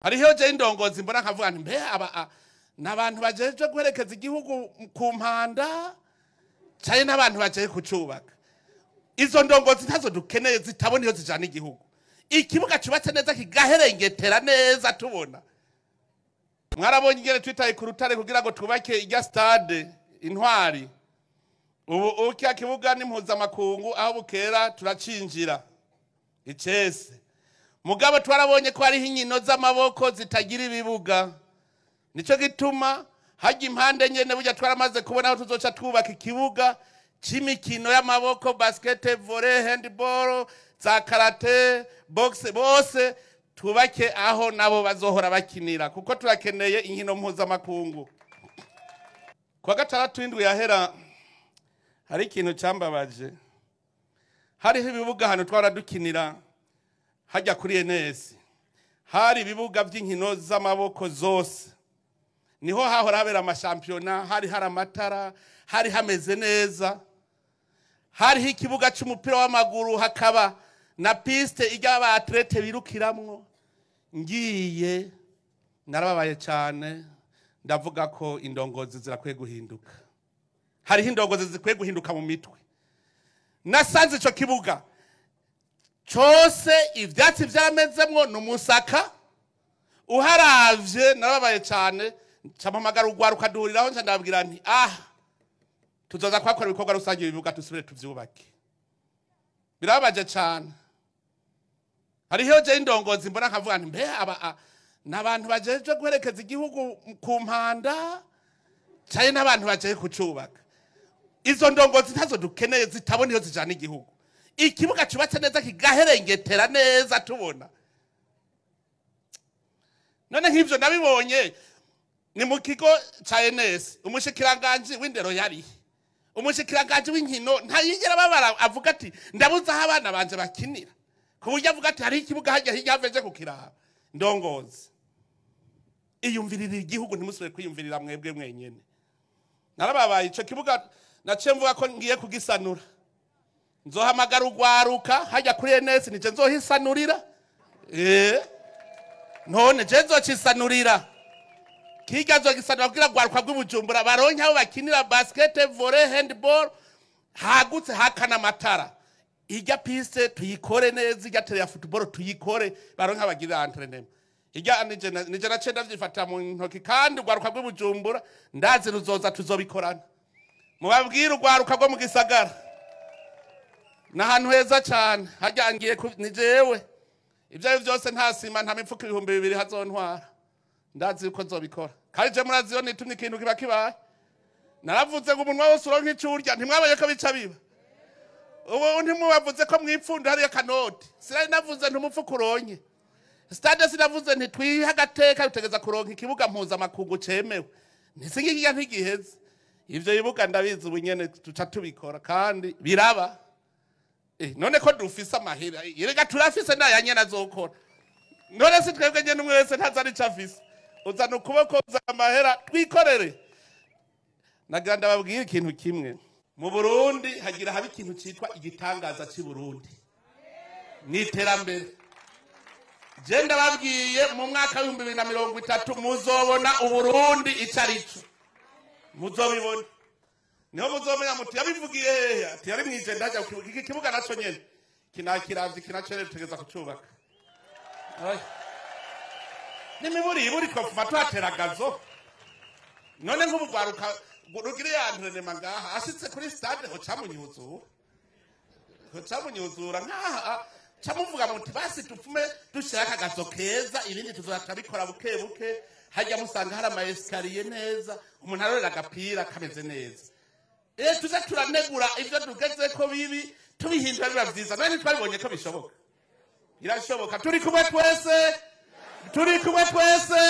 Hariho je indongozi mbona nkavuga nti mbe aba n'abantu bajeje guherekeza igihugu ku mpanda cyane n'abantu bajeje kucubaka. Izo ndongozi ntazo dukeneye zitabona iyo zijana igihugu. Ikibuga cyubatse neza kigaherengetera neza tubona. Mwarabonye ingene twitaye ku rutare kugira ngo twubake irya stade Intwari. Ubu kya kibuga ni mpuzamakungu aho bukera turacinjira icese. Mugabo twarabonye ko hariho inkino z'amaboko zitagira ibibuga. Nico gituma hajya impande nyene burya twaramaze kubona aho tuzoca twubaka ikibuga c'imikino y'amaboko, basket, volley, handball, za karate, boxe, bose twubake aho nabo bazohora bakinira kuko turakeneye inkino mpuzamakungu. Kwa gatandatu indwi yahera hari ikintu cyambabaje. Hariho ibibuga hano twaradukinira hajya kuri NS. Hari ibibuga by'inkino z'amaboko zose. Niho hahora habera amashampiyona, hari hari amatara, hari hameze neza. Hariho ikibuga c'umupira w'amaguru hakaba na piste ijya aba athlete birukiramwo. Ngiye narababaye cyane, ndavuga ko indongozi zirakwiye guhinduka. Hariho indongozi zikwiye guhinduka mu mitwe. Nasanze ico kibuga cyose ivyatsi vyamezemwo n'umusaka uharavye, narababaye cyane. Mpamagara urwaruka duhuriraho, nca ndababwira nti ah, tuzoza kwakora ibikorwa rusange ibibuga tusubire tuvyubake. Birababaje cyane. Hariho je indongozi mbona nkavuga nti mbe aba n'abantu bajeje guherekeza igihugu ku mpanda cyane n'abantu bajeje kucubaka. Izo ndongozi ntazo dukeneye zitabona iyo zijana igihugu. Ikibuga cyubatse neza kigaherengetera neza tubona. None nk'ivyo nabibonye ni mu kigo ca NS, umushikiranganje w'indero yari, umushikiranganje w'inkino ntayigera babara avuga ati ndabuze aho abana banje bakinira, ku buryo avuga ati hari ikibuga hajya hirya haveje kukiraba. Ndongozi iyumvirira igihugu, ntimusubire kwiyumvirira mwebwe mwenyene. Narababaye ico kibuga naciye mvuga ko ngiye kugisanura. Nzohamagara urwaruka hajya kuri NS nije nzohisanurira. None je nzocisanurira. Kiga nzogisanura kugira rwaruka rw'Ibujumbura baronke aho bakinira basket, volley, handball hagutse hakana amatara. Ijya piste tuyikore neza, ijya tele ya football tuyikore, baronke abagirira entraînement. Ijya nije naciye ndavyifata mu ntoki kandi urwaruka rw'Ibujumbura ndazi ruzoza tuzobikorana. Mubabwire urwaruka rwo mu gisagara. Nahantu heza cyane hajya ngiye ni jewe. Ivyo ari vyose nta sima nta mifuko 2000 hazontwara. Ndazi uko nzobikora. Kandi je murazi yo nitumye ikintu kiba kibaye. Naravuze ngo umunwa wose uronke icurya, ntimwabaye ko bica biba. Ubu ntimubavuze ko mwipfunda hariya kanoti. Sinari navuze ntumufuko uronke. Stade sinavuze nti twiha agateka bitegeza kuronka ikibuga mpuzamakungu cemewe. Ntisingikiya ntigiheze. Ivyo bibuga ndabizi ubu nyene tuca tubikora kandi biraba. None ko dufise amahera, yerega turafise naya nyene azokora. None si twebwe nyene umwe wese ntazi ico afise. Uzana ukuboko uzana amahera twikorere. Nagira ndababwira ikintu kimwe. Mu Burundi hagira haba ikintu citwa igitangaza c'i Burundi. Ni iterambere. Je ndababwiye mu mwaka w'ibihumbi bibiri na mirongo itatu muzobona Uburundi ico arico. Muzobibona. Niho muzomenya muti yabivugiye hehe? Ati yari mwijenda ajya ku kibuga. Iki kibuga naco nyene kinakiravye kinacere tutegeza kucubaka. Nimiburi iburi twafuma twateragazo. None nk'ubugwaruka rugire ya entraînement ngaha ashitse kuri stade ho camunyuzura. Ho camunyuzura nkaha camuvuga muti basi tupfume dushaka agazo keza ibindi tuzotabikora buke buke hajya musanga hari ama escalier neza umuntu arorera agapira kameze neza. Tuze turanegura ivyo tugeze ko bibi tubihindura biba vyiza. None twabibonye ko bishoboka. Birashoboka. Turi kumwe twese. Turi kumwe twese.